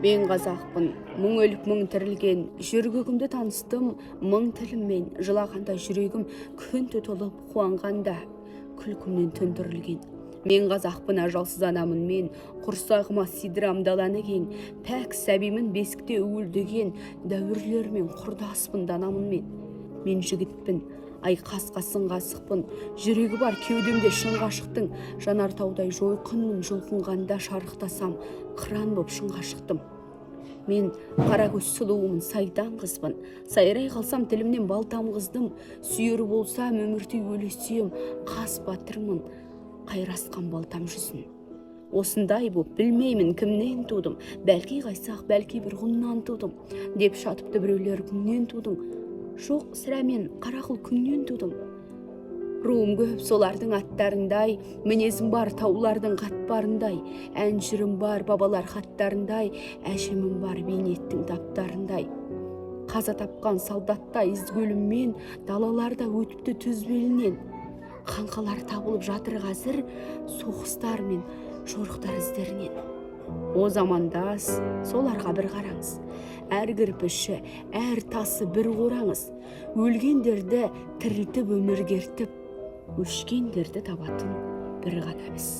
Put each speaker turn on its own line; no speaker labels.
Мен қазақпын, мың өліп, мың тірілген, жөргегімді таныстым мың тіліммен. Жылағанда жүрегім күн тұтылып, қуанғанда күлкімнен түн түрілген. Мен қазақпын, ажалсыз анамын мен, құрсағыма сыйдырам даланы кең. Пәк сәбимін бесікте уілдеген, дәуірлермен құрдаспын, данамын мен. Мен жігітпін, айқасқа сынға асықпын, жүрегі бар кеудемде шын ғашықтың. Жанартаудай жойқынмын жұлқынғанда, шарықтасам, қыран боп шыңға шықтым. Мен қаракөз сұлуымын, сайдан қызбын, сайрай қалсам, тілімнен бал тамғыздым. Сүйер болсам, өмірдей өле сүйем, қас батырмын, қайрасқан балтам жүзін. Осындай боп, білмеймін, кімнен тудым, бәлки қайсақ, бәлки бір ғұннан тудым деп жатыпты біреулер. Күннен тудың. Жоқ, сірә, мен қарақұл күннен тудым. Руым көп солардың аттарындай, мінезім бар таулардың қатпарындай, ән жырым бар бабалар хаттарындай, әжімім бар бейнеттің таптарындай. Қаза тапқан солдаттай ізгі өліммен далаларда өтіпті түз белінен. Қаңқалар табылып жатыр қазір соғыстар мен жорықтар іздерінен. О, замандас, соларға бір қараңыз, әр кірпіші, әр тасы бір қораңыз. Өлгендерді тірілтіп, өмірге ертіп, өшкендерді табатын бір ғана біз.